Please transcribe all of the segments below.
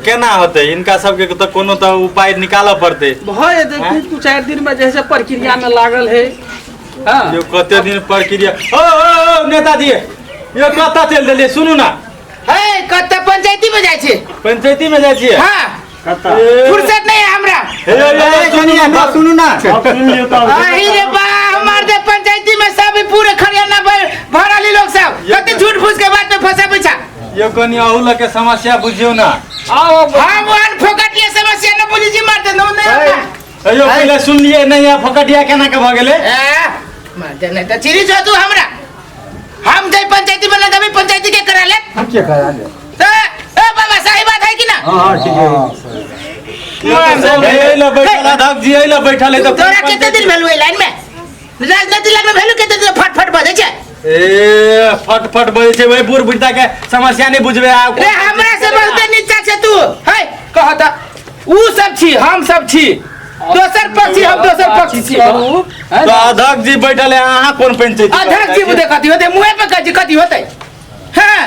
केना होतै? हिनका सबके तऽ कोनो तऽ उपाय निकालऽ पड़तै। भऽ जेतै कुछ दू चारि दिन में जे है से प्रक्रिया में लागल है। हाँ। यो कते दिन प्रक्रिया? ओ ओ ओ नेताजी, यो कतऽ चलि देलियै? सुनू ना। हे, कतऽ? पंचायती में जाइ छी। पंचायती में जाइ छियै? हाँ। ए, फुर्सत नहीं है हमरा। हे, यो, यो, सुनू ना, सुनू ना। अही रे बा, हमार दे पंचायती में सब पूरे खरियाना भरल लोग सब कते झूठ फूस के बात में फंसाबै छा। यो कनि अहू लग के समस्या बुझियौ ना। आओ। हम ओहन फोकटिया समस्या न बुझै छी, मारते न नहीं हमरा। यो पहिले सुनलियै नहि, यहाँ फोकटिया केना के भऽ गेलै? ए, मारते नहीं त चिरी छो तू हमरा। हम जई पंचायती में न देबै, पंचायती के करा ले। के करा ले? त ए बाबा, सही बात है कि ना? हाँ हाँ, ठीक है। एहि लए बैठल अध्यक्ष जी, एहि लए बैठल है तऽ। तोरा कते दिन भेलु एहि लाइन में? राजनीति लाइन में भेलु कते दिन? फट फट बजै छै। ए, फट फट बजै छै, वही बूढ़ बुढ़ता के समस्या नहि बुझबै आ। रे, हमरा से बहुते नीचा छै तू। है, कह त ऊ सब छी, हम सब छी दोसर पक्षी, हम दोसर पक्षी छी। करू तऽ अध्यक्ष जी बैठल है, अहाँ कोन पंचायती? अध्यक्ष जी बुझे कथी होतै? मुँहे पे कहै छी, कथी होतै? हाँ,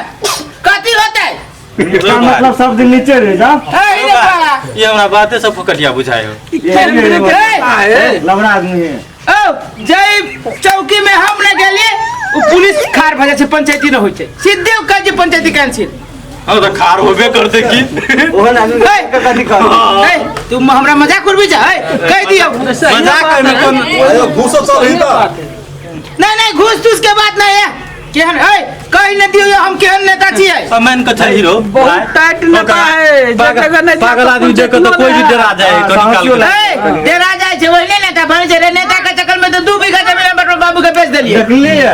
कथी होतै? इसका मतलब सब दिन नीचे रह जा। है रे बा। ई हमरा बाते सब फोकटिया बुझाय हो। ए, लबड़ा आदमी है। ओ जै चौकी में हम न गेलिए, उ पुलिस खार भऽ जाइ छै, पंचायती न होइ छै, सीधे उ कहै छै पंचायती कैंसिल। हम तऽ खार होबे करते की। ओहन आदमी ए, के कथी कहबै? ए, तू हमरा मजाक उड़बै छै? ए, कहि दियौ। मजाक एहिमे कोन? घूसो चल ही तऽ। नहीं नहीं, घूस तूस के बात नहीं है। केहन है कहि न दियौ, हम केहन नेता छियै। मान के चल हीरो। बहुत टाइट नेता है, जे जगह नहीं। पागल आदमी देख के तो कोई भी डरा जाए हाँ, कनी काल साहसियो के। ए, डेरा जाइ छै, ओहने नेता बनै छै रे। नेता के चक्कर में तो 2 बीघा जमीन हम अपन बाबू के बेच देलियै। देखलिए।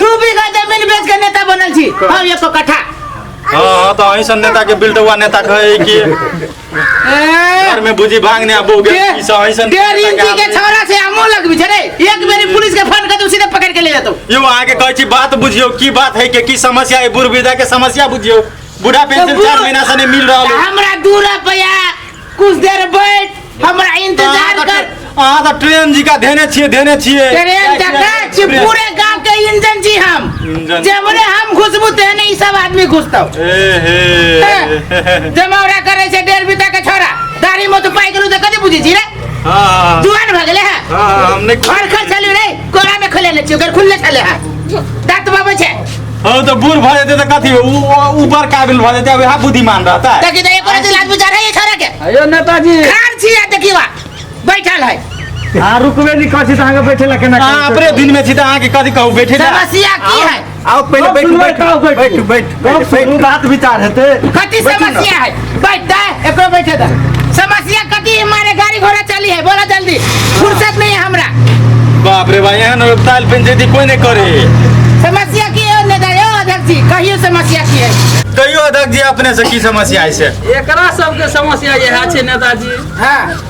2 बीघा जमीन बेच के नेता बनल छी हम, एको कट्ठा। हाँ हाँ, तऽ अहीं सन नेता के बिल्टुआ नेता कहै कि ए, घर में बुझी भांग ने आबो गेल ई सब अहीं सन। 1.5 इंची के छौड़ा से हमहूँ लगबी छै रे। एक बेरी पुलिस के फोन कर दू, सीधे पकड़ के ले जातो। यो, अहाँके कहै छी, बात बुझियौ, की बात है के, की समस्या है? बूढ़ वृद्धा के समस्या बुझियौ। बूढ़ा पेंशन 4 महीना से नहीं मिल रहल है। हमरा 2 रुपया, कुछ देर बैठ, हमरा इंतजार कर। अहाँ तऽ ट्रेन जी का धेने छियै, धेने छियै। ट्रेन जका छी, पूरे गांव के इंजन छी हम। इंजन। जबरे हम घुसबू तेहने ई सब आदमी घुसतौ। ए हे। जमावड़ा करे छै 1.5 बीता के छोरा, दाढ़ी में तो पाइ गेलू तऽ कथी बुझै छी रे? हाँ। जुआन भऽ गेलै है। हाँ, हम नहीं। घर खल छलू रे, कोरा में खोले ले छी, ओकर खुलले छले है, दांत बाबै छै। हाँ, तो बूढ़ भऽ जेतै तऽ कथी, ऊ ऊपर काबिल भऽ जेतै, वएह बुद्धिमान रहता है। देखी तऽ एको रति लाज विचार है ई छोरा के? अयो नेताजी। खान छी आ, देखी वा बैठल है। आ रुकबे नहीं करै छी तऽ अहाँके बैठे ला केना? अहाँ अपने दिन में छी तऽ अहाँके कथी कहू बैठे ला। समस्या की है? आओ पहिले बैठू, बैठू बैठू बैठू बैठू, बात विचार हेतै। कथी समस्या है? बैठ दे, एकरो बैठे दे। समस्या कथी है? मारे गाड़ी घोड़ा चली है, बोला जल्दी, फुर्सत नहीं है हमरा। बाप रे भाई, एहन ताल पंचायती कोई नहीं करे। समस्या की है नेता? यो अध्यक्ष जी, कहियो समस्या की है। कहियो अध्यक्ष जी, अपने से की समस्या है से? एकरा सबके समस्या इएह छै नेताजी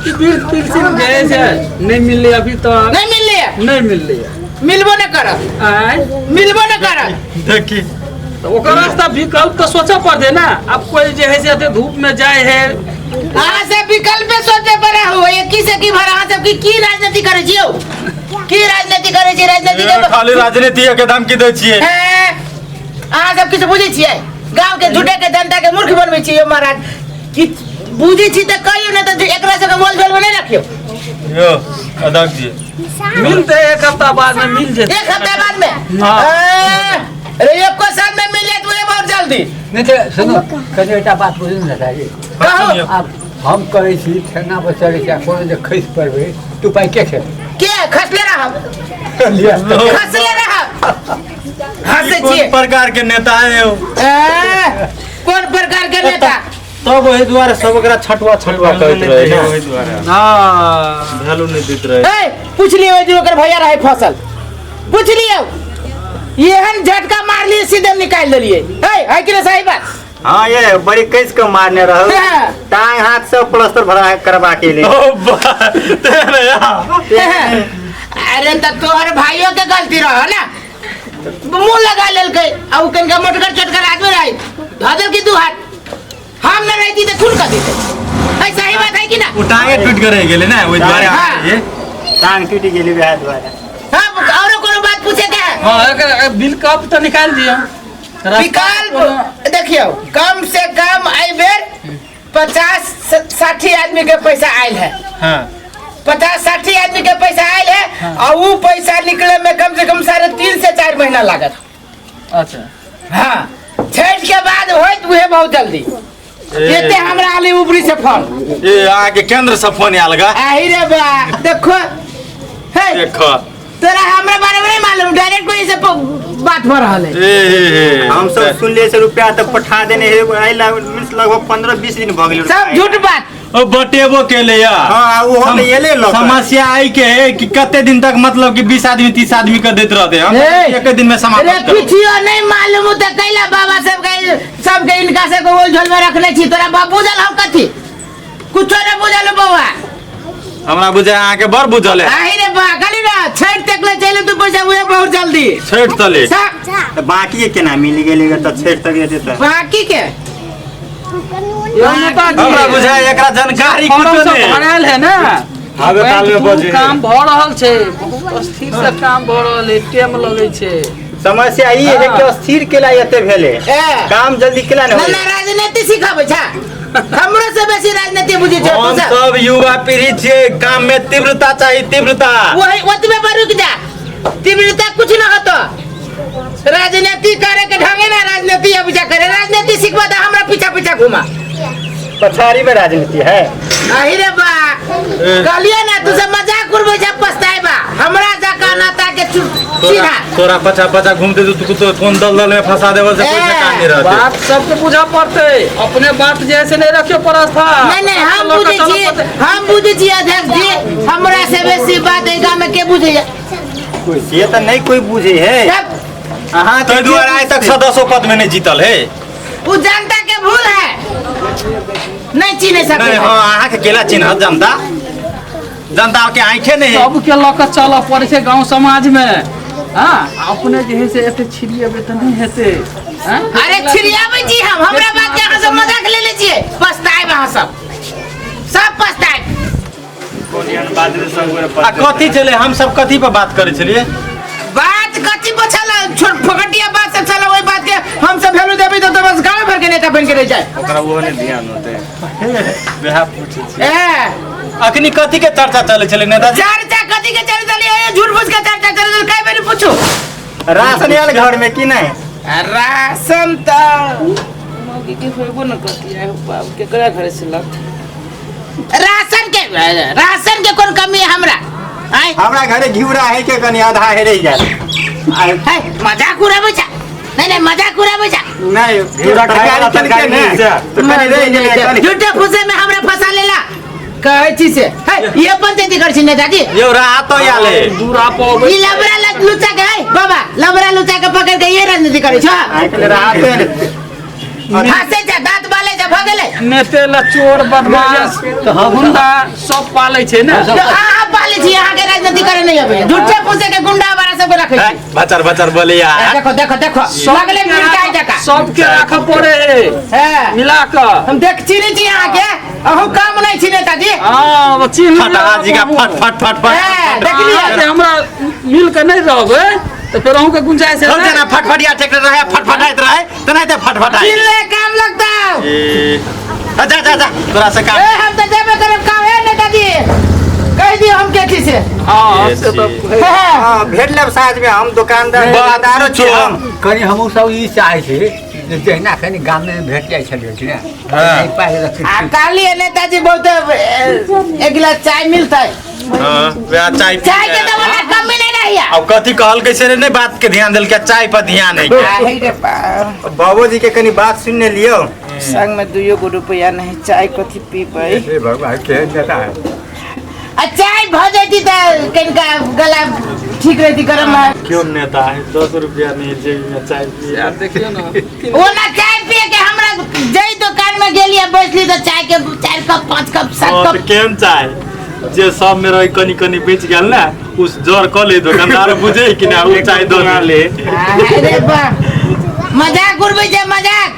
कि वृद्ध पेंशन जे है से नहीं मिललै अभी तक। नहीं मिलली है? नहीं मिललै है। मिलबो न करत। आँय? मिलबो न करत। देखी। तऽ ओकर रास्ता विकल्प तऽ सोचऽ पड़तै ने। आब कोई जे है से एते धूप में जाय है। अहाँ सब विकल्प सोचे पर हो, एक से की भर। अहाँ सब की की राजनीति करै छी यौ? की राजनीति करै छी राजनीति के? खाली राजनीति के धमकी दै छियै। हे, अहाँ सब किछु बुझै छियै? गाँव के झूठे के जनता के मूर्ख बनबै छियै यौ महाराज। कि बुझै छी तऽ कहियौ ने, तऽ एकरा सबके मोल झोल में नहि रखियौ। यो अध्यक्ष जी। मिलते, एक हफ्ता बाद में मिल जेतै। एक हफ्ता बाद में? हाँ। ए, अरे एको साल में मिल जात उहे बहुत जल्दी। नहि तऽ सुनू, कनि एकटा बात बुझू ने नेताजी। कहू। आब हम करै छी, ठेंगा पर चढ़ै छी आ कोनो जे खसि पड़बै तू पाइ के खेतै? के खसले रहब, खसले रहब, हंसै कोन छियै। प्रकार के नेता है यौ? ए, कोन प्रकार के नेता? तब ओहि दुआरे सब ओकरा छटुआ छटुआ कहैत रहे ने, ओहि दुआरे वैल्यू नहि दैत रहे। ए, पूछ लियौ जे ओकर भैया रहे फसल, पूछ लियौ, एहन झटका मारलियै, सीधे निकालि देलियै। ए, है कि नहीं सही बात? हाँ, ये बड़ी कैस के मारने रहो। हाँ। टांग हाथ सब प्लास्टर भरा करवा के लिए। ओ बा, तेरे या। अरे त तोहर भाइयों के गलती रह ना, मुंह लगा लेलकै आ उ कनिका मोटगर चोटगर आदमी रहे, धऽ देलकै दू हाथ। हम न रहती तऽ खून कर देते। ऐसा ही बात है कि ना? ओ टांगे टूट के रहि गेलै ने, ओहि दुआरे। हाँ। ये टांग टूटि गेली वएह दुआरे। हाँ, औरो कोनो बात पूछे के है? हाँ, एकर विकल्प तऽ निकालि दियौ। विकल्प देखियौ, कम से कम एहि बेर 50-60 आदमी के पैसा आयल है। हाँ। 50-60 आदमी के पैसा आयल है और वो पैसा निकले में कम से कम 3.5 से 4 महीना लागत। अच्छा। हाँ, छठ के बाद होत उहे बहुत जल्दी। एते हमरा आली ऊपरी से फोन। ए अहाँके केंद्र से फोन आयल गा। आही रे बा, देखो। हे। देखो। तोरा हमरा बारे में नहीं मालूम, डायरेक्ट कोई से बात हो रहल है। ए, ए, ए, हम सब सुन लिए से रुपया तो पठा देने है, आइला मीन्स लगभग 15-20 दिन भ गेल। सब झूठ बात। ओ बटेबो के ले या। हाँ, ओहो में एले लोग। समस्या आई के है कि कते दिन तक मतलब कि 20 आदमी 30 आदमी के देत रहते, हम ए, एक दिन में समाप्त अरे करू। कुछियो नहीं मालूम त कैला बाबा सब के सब के इनका से को ओल झोल में रखने छी, तोरा बाप बुझल हम कथी? कुछो नहीं बुझल बौआ। हमरा बुझे अहाँ के बड़ बुझल है। आही रे बा, खाली ना छठ तक ले चले तू पैसा उहे बहुत जल्दी। छठ तले। सब। त बाकी के केना मिल गेलै त छठ तक जेतै त। बाकी के? हमरा बुझाय एकरा जानकारी कुछो सब नहीं। भरायल है ना। आबे ताल में बजे। काम भ रहल छै, बहुत स्थिर से काम भ रहल है, टाइम लगै छै। समस्या ई है कि अस्थिर केला एते भेले, काम जल्दी केला नहीं ना होय। ना राजनीति सिखाबै छै, हमरो से बेसी राजनीति बुझै छै तू हम सब। सब युवा पीढ़ी छियै, काम में तीव्रता चाही, तीव्रता। वही ओतबे पर रुक जा, तीव्रता कुछ न होतो। राजनीति करे के ढंगे ना राजनीति अब जा करे, राजनीति सिखबा त हमरा पीछा पीछा घुमा। पछाड़ी में राजनीति है। अही रे बा, कहलिए ना तू सब मजाक करबै छै पछताएबा, हमरा जा कहना ता के सीधा। तोरा पछा पछा घूमते तू तो कोन दल दल में फंसा देबो से कोई ठिकान नहीं रहते। बात सबके बुझा पड़ते, अपने बात जैसे नहीं रखियो परस्था। नहीं नहीं, हम बुझै छी, हम बुझै छी अध्यक्ष जी, हमरा से बेसी बात एहि गांव में के बुझै है? से त नहीं कोई बुझे है। अहाँ ताहि दुआरे आइ तक सदस्यो पद में नहीं जीतल है। उ जनता के भूल है, नहीं चिन्ह सके। नहीं, हाँ, अहाँ के केला चिन्हत जनता, जनता के आंखे नहीं है। सबके लऽ के चलऽ पड़ै छै गांव समाज में। हाँ, अपने जे है से एते छिड़िएबै तऽ नहि हेतै। हाँ? अरे छिड़ियाबै छी हम, हमरा बात के अहाँ सब मजाक ले लै छियै, पछताएब अहाँ सब, सब पछताएब। आ कथी छलै, हम सब कथी पर बात करै छलियै? बात कथी पर छलै, छोट फोकटिया बात सब छलै, ओहि बात के हम सब वैल्यू देबै तऽ बस गाँव भर के नेता बनि के रहि जाए। ओकरा ओहो नहि ध्यान होतै। वएह पूछै छी। ए। अखनी कथी के चर्चा चलै छलै नेताजी? चर्चा कथी के चलै छलै? ए, झूठ फूस के चर्चा चलै छलै, कै बेर पूछू? राशन आयल घर में कि नहि? राशन तऽ मौगी के होइबो न करती, आइ बाप केकरा घर से लत। राशन के कोन कमी है हमरा? आय? हमरा घरे घिउरा है के कनी आधा है रहि गेल। है, मजाक उड़ाबै छै। नहीं नहीं, मजाक उड़ाबै छै। नहीं, घिउरा खाय वाला तरकारी तरकारी ने, नहीं छै। तो कनी रहि गेलै, कनी। झूठे फूसे में हमरा फंसा लेला। कहै छी से। है, ये पंचायती करै छी नेताजी। यौ राहत तो आले। दूरा पर अबै ई लबरा लुचा के, है, बाबा, लबरा लुचा के पकड़ के ये राजनीति करै छ। आइ काल्हि राहत आयल। फांसे छै, दांत बाले छै, भऽ गेलै। नेते ला चोर बदमाश गुंडा सब पालै छै ने। तो अहाँ पालै छी, अहाँके राजनीति करे नहीं अबै। झूठे फूसे के गुंडा वाला सबके रखै छी। बचर बचर बोलैया। देखो देखो देखो, लगले मिर्चाई जकाँ। सबके राखऽ पड़े है। हैं। मिला कऽ। हम देख चिन्है छी अहाँके, अहूँ कम नहि छी नेताजी। हाँ, वो चिन्ह फटहा जी का फट फट फट फट। हैं, देख लिअ। अहाँ जे हमरा मिल के नहीं रहबै तऽ फेर अहूँके गुंजाइश हम हेतै। जेना फटफटिया ट्रैक्टर रहे, फटफटाइत रहे, तेनाहिते फटफटाइत। चिन्ह काम लगता। ए, जा जा जा, तोरा से काम। ए, हम तऽ जेबे करब काम, ए नेताजी। कहि दियौ हम के छी से। हाँ, से तऽ हाँ, भेट लेब साँझ में, हम दुकानदार बात दुकानदारो छी हम। कनि हमहूँ सब ई चाहै छी जे जहिना कनि गाममे भेट जाइ छलियै कि ने, हाँ। पाइ रखै आ छी। कहलियै नेताजी बहुत एक गिलास चाय मिलतै। हाँ, वएह चाय पी चाय के तऽ ओना कमी नहीं रहैया। अब कथी कहलकै से नहीं, बात के ध्यान देलकै, चाय पर ध्यान है। आही रे बा। बाबूजी के कनि बात सुन ने लियौ। संग में 2 गो रुपया नहीं, चाय कथी पीबै? हे भगवान, केहन नेता है। आ चाय भऽ जैती तऽ कनिका गला ठीक रहती, गरम है। क्यों नेता है, 10 रुपया नहीं जेब में चाय पिए। यार देखियौ ने। ओना चाय पिए के हमरा जै दुकान में गेलियै बैसली तऽ चाय के 4 कप 5 कप 7 हाँ, कप। तऽ केहन चाय जे सब में रही कनी कनी बेच गेल ना, उस जर क ले दुकानदार बुझे कि ना उ चाय दो ले। अरे बा, मजाक उड़बै छै, मजाक।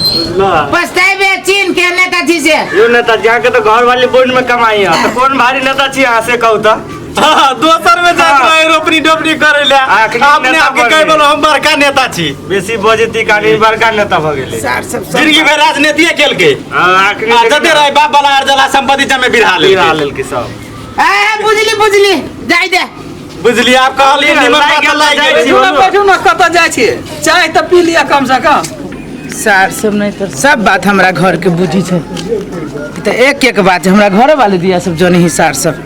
बुझला? पछताएबे चीन के नेताजी से। यो नेताजी, अहाँके तऽ घर वाली बोर्ड में कमाई है, तऽ कोन भारी नेता छी अहाँ से कहू तऽ? हाँ, दोसर में जात रहे रोपनी डोपनी करे ले। आखिरी अपने नेता आप के बन कह गेलै। बोलो हम बड़का नेता छी। बेसी बजती कानी बड़का नेता भऽ गेलै। सार सब सब जिंदगी भर राजनीतिए केलकै। हाँ, आखिरी आ जते रहे बाप वाला अर्जला संपत्ति जमे बिरहा बिरा लेलकै। लेलकै सब। ए बुझली बुझली जाय दे। बुझलियै आब कहलियै निमन लागि बात गेल, लागि जाइ गेल। छी। बैठू ना, बैठू ना, कतऽ जाइ छियै? चाय तऽ पी लिअ कम से कम। सार सब नहीं तो सब बात हमरा घर के बुझी छै, तऽ एक एक बात हमरा घरे वाले दिया सब जनी ही सार सब।